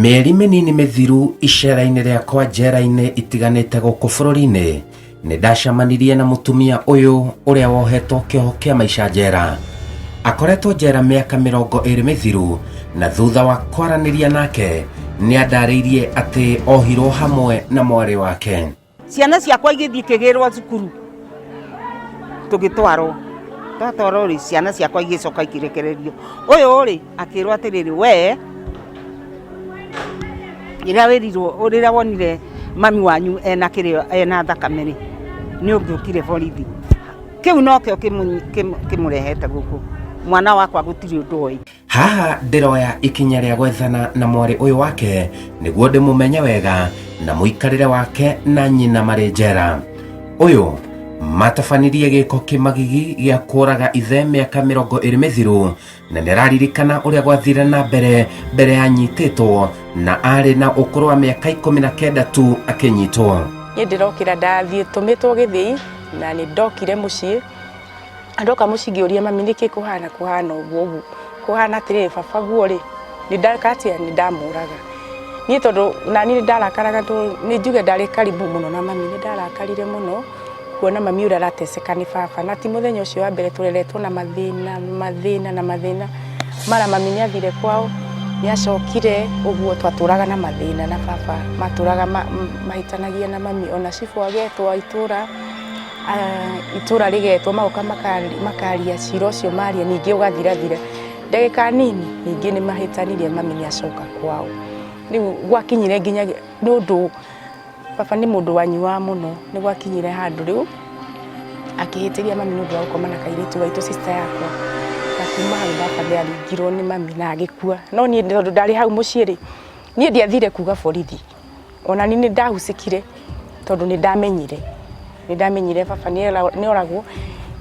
Mĩeri mĩnini mĩthiru icera-inĩ rĩakwa njera-inĩ itiganĩte gũkũ bũrũri-inĩ, nĩ ndacemanirie na mũtumia ũyũ ũrĩa wohetwo kĩoho kĩa maica njera. Akoretwo njera mĩaka 20 mĩthiru na thutha wa kwaranĩria nake nĩ andarĩirie atĩ ohirwo hamwe na mwarĩ wake. Ciana ciakwa igĩthiĩ ikĩgĩrwo cukuru, tũgĩtwarwo, twatwarwo rĩ, ciana ciakwa igĩcoka ikĩrekererio. Ũyũ rĩ, akĩrwo atĩrĩrĩ, we rĩrĩa wĩrirwo, rĩrĩa wonire mami wanyu ena kĩrĩa, ena thakame rĩ, nĩ ũngĩokire borithi. Kĩu nokĩo kĩmũrehete gũkũ. Mwana wakwa gũtirĩ ũndũ oĩ. Haha ndĩroya ikinya rĩa gwethana na mwarĩ ũyũ wake nĩguo ndĩmũmenye wega na mũikarĩre wake na nyina marĩ njera. Ũyũ matabanirie gĩko kĩmagigi gĩa kũraga ithe mĩaka 20 mĩthiru na nĩararirikana ũrĩa gwathire na mbere mbere yanyitĩtwo na arĩ na ũkũrũ wa mĩaka 19 tu akĩnyitwo. Niĩ ndĩrokĩra ndathiĩ tũmĩtwo gĩthĩi na nĩ ndokire mũciĩ. Ndoka mũciĩ ngĩũria mami nĩkĩ kũhana kũhana ũguo ũguo kũhana atĩrĩrĩ baba guo rĩ nĩ ndeka atĩa nĩ ndamũraga. Niĩ tondũ naniĩ nĩ ndarakaraga tondũ nĩ njuge ndarĩ karibu mũno na mami nĩ ndarakarire mũno kuona mami ũrĩa arateseka nĩ baba na ti mũthenya ũcio wa mbere tũreretwo na mathĩna mathĩna na mathĩna. Mara mami nĩ athire kwao nĩ acokire ũguo twatũraga na mathĩna na baba matũraga mahĩtanagia na mami ona cibũ agetwo wa itũra. Itũra rĩgetwo magoka makaria cira ũcio maria ningĩ ũgathirathira. Ndagĩka nini ningĩ nĩ mahĩtanirie mami nĩ acoka kwao. Rĩu gwakinyire nginya nĩ ũndũ baba nĩ mũndũ wanyuaga mũno, nĩ gwakinyire handũ rĩu akĩhĩtĩria mami nĩ ũndũ wa gũkoma na kairĩtu gaitũ sister yakwa. Na kuma hau baba nĩ aringirwo nĩ mami na agĩkua. No niĩ tondũ ndarĩ hau mũciĩ rĩ, niĩ ndiathire kuga borithi. Ona niĩ nĩ ndahucĩkire tondũ nĩ ndamenyire, nĩ ndamenyire baba nĩ oragwo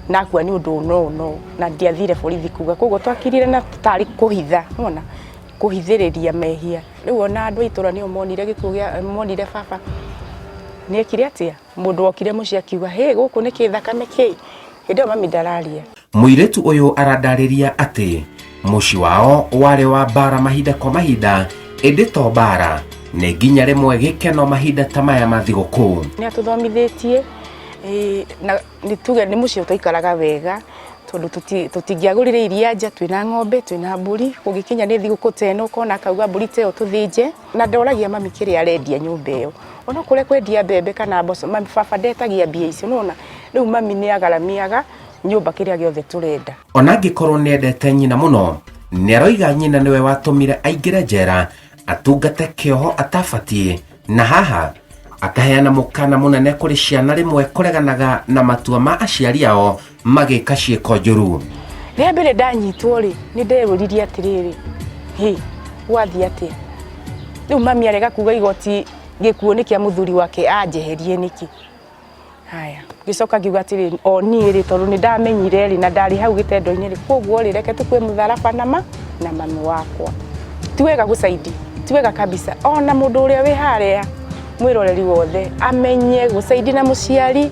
na akua nĩ ũndũ ũũ na ũũ na ũũ na ndiathire borithi kuga. Koguo twakirire na tarĩ kũhitha, nĩ wona, kũhithĩrĩria mehia. Rĩu ona andũ a itũra nĩo monire gĩkuũ gĩa, monire baba nĩ ekire atĩa, Mũndũ wokire mũciĩ akiuga, hĩ gũkũ nĩ kĩ thakame kĩ? Hĩndĩ ĩyo mami ndararia. Mũirĩtu ũyũ arandarĩria atĩ mũciĩ wao warĩ wa mbara mahinda kwa mahinda ĩndĩ to mbara nĩ nginya rĩmwe gĩkeno mahinda ta maya ma thigũkũ. Nĩ atũthomithĩtie na nĩ tuge nĩ mũciĩ twaikaraga wega tondũ tũtingĩagũrire iria nja, twĩna ng'ombe, twĩna mbũri, kũngĩkinya nĩ thigũkũ ta ĩno ũkona akauga mbũri ta ĩyo tũthĩnje. Na ndoragia mami kĩrĩa arendia nyũmba ĩyo. Ona kũrĩa kwendia mbembe kana mboco, mami baba ndetagia mbia icio nĩwona. Rĩu mami nĩ agaramiaga nyũmba kĩrĩa gĩothe tũrenda. Ona angĩkorwo nĩendete nyina mũno, nĩaroiga nyina nĩwe watũmire aingĩre njera atungate kĩoho atabatiĩ na haha akaheana mũkana mũnene kũrĩ ciana rĩmwe kũreganaga na matua ma aciari ao magĩka ciĩko njũru. Rĩa mbere ndanyitwo rĩ, nĩ ndeyũririe atĩrĩrĩ, hĩ, gwathiĩ atĩa? Rĩu mami arega kuga igoti gĩkuũ nĩ kĩa mũthuri wake anjeherie nĩkĩ? Haya, ngĩcoka ngiuga atĩrĩrĩ, o niĩ rĩ, tondũ nĩ ndamenyire rĩ, na ndarĩ hau gĩtendo-inĩ rĩ, koguo rĩ, reke tũkue mũtharaba na ma, na mami wakwa. Ti wega gũcaidi, ti wega kabisa. Ona mũndũ ũrĩa wĩ harĩa mwĩroreri wothe amenye gũcaidi na mũciari,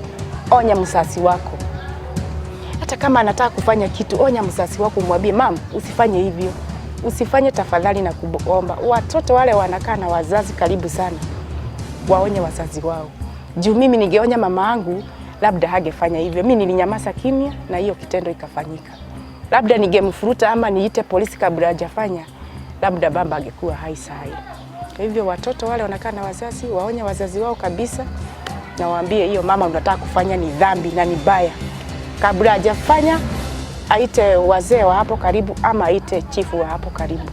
onya mzazi wako. Hata kama anataka kufanya kitu, onya mzazi wako, umwambie mam, usifanye hivyo, usifanye tafadhali, na kuomba. Watoto wale wanakaa na wazazi karibu sana, waonye wazazi wao. Juu mimi ningeonya mama yangu labda hangefanya hivyo. Mimi nilinyamaza kimya na hiyo kitendo ikafanyika. Labda ningemfuruta ama niite polisi kabla hajafanya, labda baba angekuwa hai saa hii. Kwa hivyo watoto wale wanakaa na wazazi, waonye wazazi wao kabisa na waambie hiyo mama unataka kufanya ni dhambi na ni baya. Kabla hajafanya aite wazee wa hapo karibu ama aite chifu wa hapo karibu.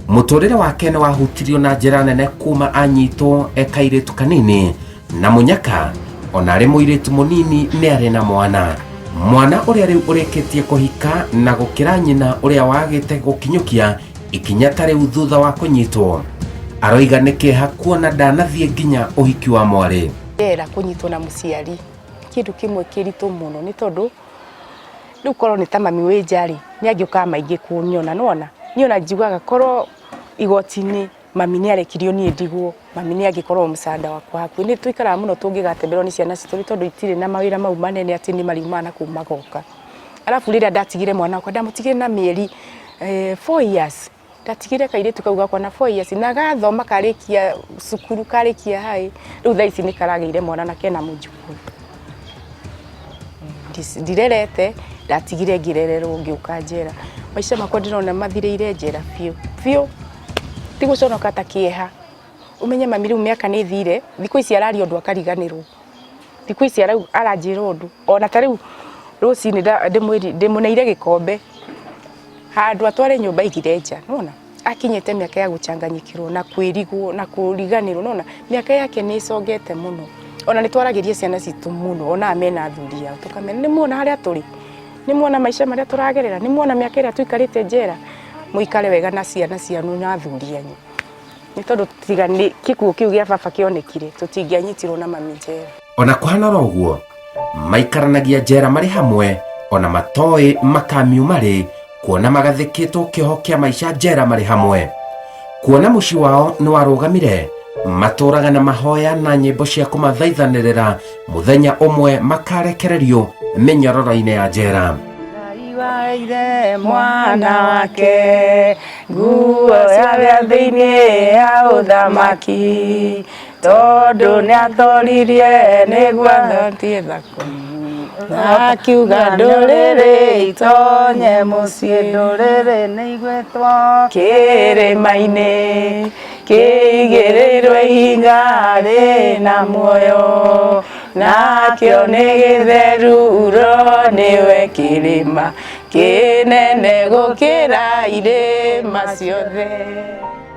Mũtũrĩre wake nĩ wahutirio na njĩra nene kuma anyitwo e kairĩtu kanini na mũnyaka ona arĩ mũirĩtu mũnini nĩ arĩ na mwana. Mwana ũrĩa rĩu ũrĩkĩtie kũhika na gũkĩra nyina ũrĩa wagĩte gũkinyũkia ikinya ta rĩu thutha wa kũnyitwo. Aroiga nĩ kĩeha kuona ndanathiĩ nginya ũhiki wa mwarĩ. Njera kũnyitwo na mũciari kĩndũ kĩmwe kĩritũ mũno nĩ tondũ rĩu korwo nĩ ta mami wĩ nja rĩ, nĩ angĩũkaga maingĩ kũnyona nĩwona. Niĩ ona njugaga korwo igoti-inĩ mami nĩ arekirio niĩ ndigwo, mami nĩ angĩkorwo mũcanda wakwa hakuhĩ. Nĩ tũikaraga mũno tũngĩgatemberwo nĩ ciana citũ nĩ tondũ itirĩ na mawĩra mau manene atĩ nĩ mariumaga na kũu magoka. Arabu rĩrĩa ndatigire mwana wakwa ndamũtigire na mĩeri 4 years. Ndatigire kairĩtu kau gakwa na 4 years na gathoma karĩkia cukuru karĩkia high, rĩu thaa ici nĩ karagĩire mwana na kena mũjukuu. Ndirerete, ndatigire ngĩrererwo ngĩũka njera. Maica makwa ndĩrona mathirĩire njera biũ biũ, ti gũconoka ta kĩeha. Ũmenye mami rĩu mĩaka nĩ ĩthire, thikũ ici araria ũndũ akariganĩrwo. Thikũ ici aranjĩra ũndũ, ona ta rĩu rũcinĩ ndĩmũneire gĩkombe, handũ atware nyũmba aigire nja, nĩwona? Akinyĩte mĩaka ya gũchanganyikĩrwo na kwĩrigwo na kũriganĩrwo, nĩwona? Mĩaka yake nĩ ĩcongete mũno. Ona nĩ twaragĩria ciana citũ mũno, ona aya mena athuri ao, tũkamera nĩ muona harĩa tũrĩ? Nĩ muona maica marĩa tũragerera? Nĩ muona mĩaka ĩrĩa tũikarĩte njera? Mũikare wega na ciana cianyu na athuri anyu. Nĩ tondũ tiga nĩ gĩkuũ kĩu gĩa baba kĩonekire, tũtingĩanyitirwo na mami njera. Ona kũhana oro ũguo, maikaranagia njera marĩ hamwe ona matoĩ makamiuma rĩ, kuona magathĩkĩtwo kĩoho kĩa maica njera marĩ hamwe. Kuona mũciĩ wao nĩ warũgamire, matũraga na mahoya na nyĩmbo cia kũmathaithanĩrĩra mũthenya ũmwe makarekererio mĩnyororo-inĩ ya njera. Ngai wa ithe mwana wake, nguo cia thĩinĩ ya ũthamaki, tondũ nĩatoririe nĩguo Athontie thako na akiuga ndũrĩrĩ itonye mũciĩ, ndũrĩrĩ nĩigwĩtwo kĩrĩma-inĩ kĩigĩrĩirwo ihiga rĩna muoyo, nakĩo nĩ gĩtheru ro nĩwe kĩrĩma kĩnene gũkĩra irĩma ciothe.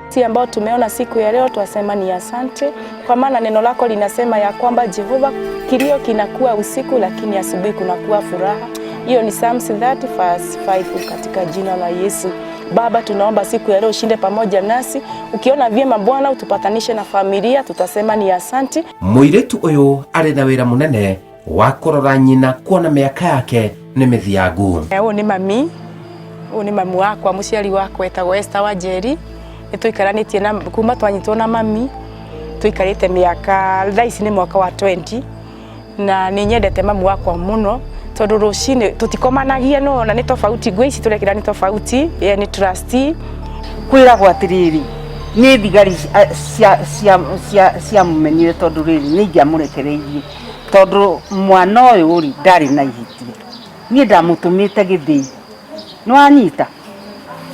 Sisi ambao tumeona siku ya leo twasema ni asante, kwa maana neno lako linasema ya kwamba Jehova, kilio kinakuwa usiku, lakini asubuhi kunakuwa furaha. Hiyo ni Psalms 30 verse 5. Katika jina la Yesu. Baba, tunaomba siku ya leo ushinde pamoja nasi. Ukiona vyema Bwana, utupatanishe na familia, tutasema ni asante. Mũirĩtu ũyũ arĩ na wĩra mũnene wa kũrora nyina kuona mĩaka yake nĩ mĩthiangu. Ũyũ nĩ mami, ũyũ nĩ mami wakwa, mũciari wakwa etagwo Esther Wanjeri. Nĩ tũikaranĩtie na kuma twanyitwo na mami, tũikarĩte mĩaka, thaa ici nĩ mwaka wa 20, na nĩ nyendete mami wakwa mũno tondũ rũcinĩ tũtikomanagia, no ona nĩ tofauti, nguo ici tũrekĩra nĩ tofauti, ye nĩ trustee. Kwĩragwo atĩrĩrĩ, nĩ thigari ciamũmenire tondũ rĩrĩ nĩ ingĩamũrekereirie tondũ mwana ũyũ rĩ ndarĩ na ihĩtia. Niĩ ndamũtũmĩte gĩthĩi, nĩ wanyita?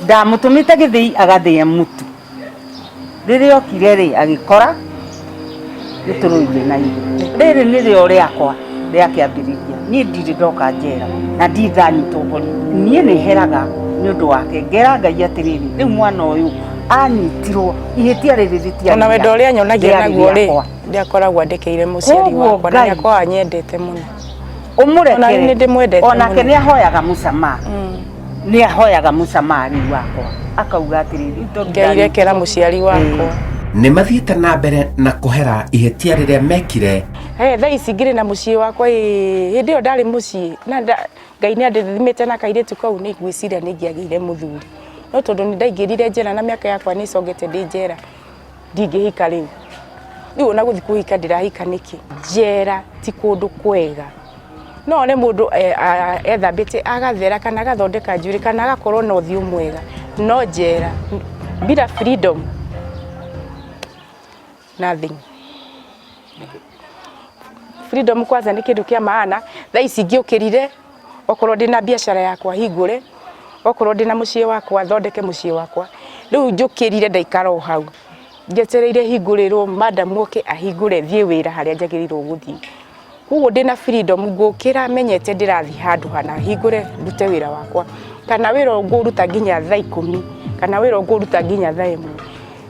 Ndamũtũmĩte gĩthĩi agathĩe mũtu. Rĩrĩa okire rĩ agĩkora nĩtũrũire na ithe. Rĩrĩ nĩrĩo rĩakwa rĩa kĩambĩrĩria. Niĩ ndirĩ ndoka njera na ndirĩ ndanyitwo borithi. Niĩ nĩ heraga nĩ ũndũ wake, ngera Ngai atĩrĩrĩ, rĩu mwana ũyũ anyitirwo ihĩtia rĩrĩ rĩtiarĩ Ona wendo ũrĩa nyonagia rĩarĩ naguo rĩ, rĩakwa. ndiakoragwo andekeire mũciari Koguo wakwa na Ngai nĩakoragwo anyendete mũno. Ũmũrekere. Ona nĩ ndĩmwendete Onake mũno. nĩ ahoyaga mũcama. Nĩ ahoyaga mũcama rĩu wakwa. Akauga atĩrĩrĩ, rĩu tondũ Ngai rekera mũciari wakwa. Nĩ mathiĩte na mbere na kũhera ihĩtia rĩrĩa mekire. Hey, thaa ici ngĩrĩ na mũciĩ wakwa ĩ, hĩndĩ ĩyo ndarĩ mũciĩ na Ngai nĩ andathimĩte na kairĩtu kau, nĩ ngwĩciria nĩ ingĩagĩire mũthuri, no tondũ nĩ ndaingĩrire njera na mĩaka yakwa nĩ ĩcongete ndĩ njera, ndingĩhika rĩu. Rĩu ona gũthiĩ kũhika ndĩrahika nĩkĩ? Njera ti kũndũ kwega. No one mũndũ ethambĩte agathera kana agathondeka njuĩrĩ kana agakorwo na ũthiũ mwega, no njera bila freedom nothing. Freedom kwanza nĩ kĩndũ kĩa maana. Thaa ici ingĩũkĩrire okorwo ndĩna biacara yakwa hingũre, okorwo ndĩna mũciĩ wakwa thondeke mũciĩ wakwa. Rĩu njũkĩrire ndaikara o hau njetereire hingũrĩrwo, madam oke ahingũre thiĩ wĩra harĩa njagĩrĩirwo gũthiĩ. Koguo ndĩna freedom ngũkĩra menyete ndĩrathiĩ handũ hana hingũre ndute wĩra wakwa, kana wĩra ngũruta nginya thaa 10 kana wĩra ngũruta nginya thaa 1.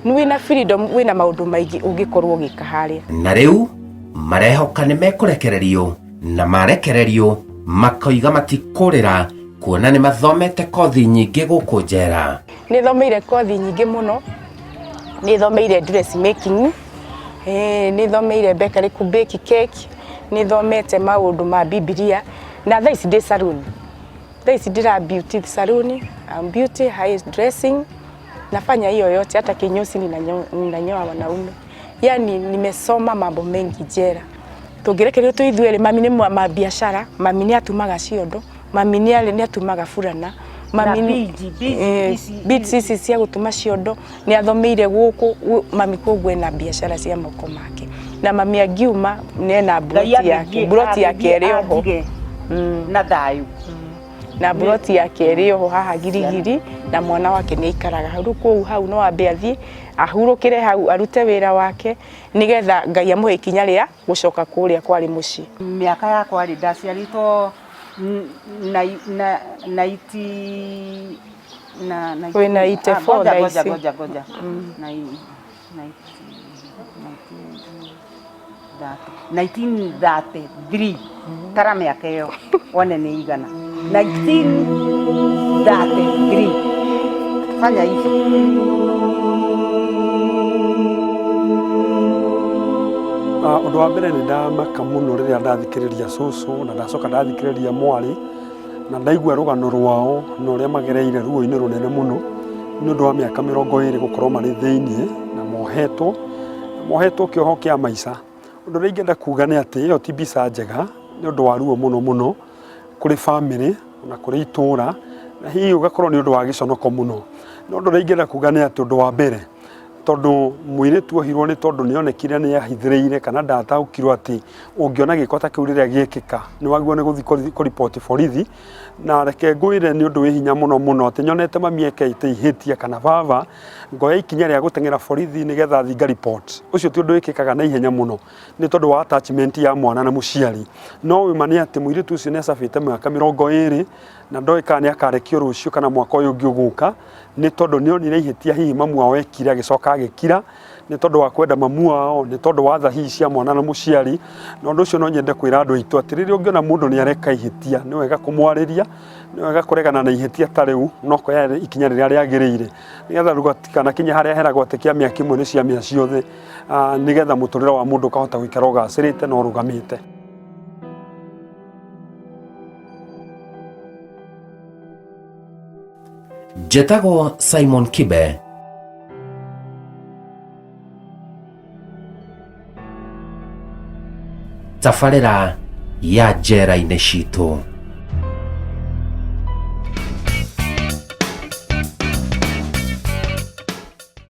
Nĩ wĩna freedom, wĩna maũndũ maingĩ ũngĩkorwo ũgĩka harĩa. Na rĩu marehoka nĩ mekũrekererio, na marekererio makoiga matikũrĩra kuona nĩ mathomete kothi nyingĩ gũkũ njera. Nĩ thomeire kothi nyingĩ mũno, nĩ thomeire dressmaking, nĩ thomeire bakery kũ bake cake, nĩ thomete maũndũ ma Bibilia, na thaa ici ndĩ salon. Thaa ici ndĩra beauty salon, I'm beauty high dressing, nafanya hiyo yote, hata kinyozi ninanyoa wanaume. Yani nimesoma mambo mengi jela. Tũngĩrekererio twĩ ithuerĩ, mami nĩ ma biacara, mami nĩ atumaga ciondo, mami nĩ atumaga burana, Mami Na beads, beads beads ici cia gũtuma ciondo nĩ athomeire gũkũ. Mami koguo ena biacara cia moko make, na mami angiuma nĩ ena Ngai mburoti yake, mburoti yake ĩrĩ oho. Anjige na thayũ. Na mburoti yake ĩrĩ oho haha Girigiri, na mwana wake nĩ aikaraga hau. Rĩu kũu hau no ambe athiĩ ahurũkĩre hau, arute wĩra wake, nĩgetha Ngai amũhe ikinya rĩa gũcoka kũrĩa kwarĩ mũciĩ. Mĩaka yakwa rĩ, ndaciarĩtwo na naiti na Wĩna 84 Ah, ngoja, thaa ngoja, ici. Ngoja ngoja, na 1933. Tara mĩaka ĩyo wone nĩ igana. 1933, fanya hivi. Ũndũ wa mbere, nĩ ndamaka mũno rĩrĩa ndathikĩrĩria cũcũ na ndacoka ndathikĩrĩria mwarĩ na ndaigua rũgano rwao na ũrĩa magereire ruo-inĩ rũnene mũno nĩ ũndũ wa mĩaka 20 gũkorwo marĩ thĩiniĩ na mohetwo kĩoho kĩa maica. Ũndũ ũrĩa ingĩenda kuga nĩ atĩ ĩyo ti mbica njega, nĩ ũndũ wa ruo mũno mũno kũrĩ bamĩrĩ na kũrĩ itũũra, na hihi ũgakorwo nĩ ũndũ wa gĩconoko mũno. No ũndũ ũrĩa ingĩenda kuga nĩ atĩ, ũndũ wa mbere, tondũ mũirĩtu ohirwo nĩ tondũ nĩ onekire nĩ ahithĩrĩire kana ndataũkirwo atĩ ũngĩona gĩko ta kĩu rĩrĩa gĩekĩka nĩ wagĩrĩirwo nĩ gũthiĩ kũriboti borithi. Na reke ngwĩre, nĩ ũndũ wĩ hinya mũno mũno atĩ nyonete mami ekĩte ihĩtia kana baba, ngoya ikinya rĩa gũteng'era borithi nĩgetha thiĩ ngariboti. Ũcio ti ũndũ wĩkĩkaga na ihenya mũno nĩ tondũ wa attachment ya mwana na mũciari. No wĩma nĩ atĩ mũirĩtu ũcio nĩ acabĩte mĩaka 20 na ndoĩ kana nĩ akarekio rũciũ kana mwaka ũyũ ũngĩ ũgũka, nĩ tondũ nĩ onire ihĩtia hihi mamu wao ekire, agĩcoka agĩkira nĩ tondũ wa kwenda mamu wao, nĩ tondũ wa tha hihi cia mwana na mũciari. Na ũndũ ũcio no nyende kwĩra andũ aitũ atĩ rĩrĩa ũngĩona mũndũ nĩ areka ihĩtia, nĩ wega kũmwarĩria, nĩ wega kũregana na ihĩtia ta rĩu no kuoya ikinya rĩrĩa rĩagĩrĩire, nĩgetha rũgatikanakinye harĩa heragwo atĩ kĩa mĩa kĩmwe nĩ cia mĩa ciothe, nĩgetha mũtũrĩre wa mũndũ ũkahota gũikara ũgacĩrĩte na ũrũgamĩte. Njĩtagwo Simon Kibe. Tabarĩra ya njera-inĩ citũ.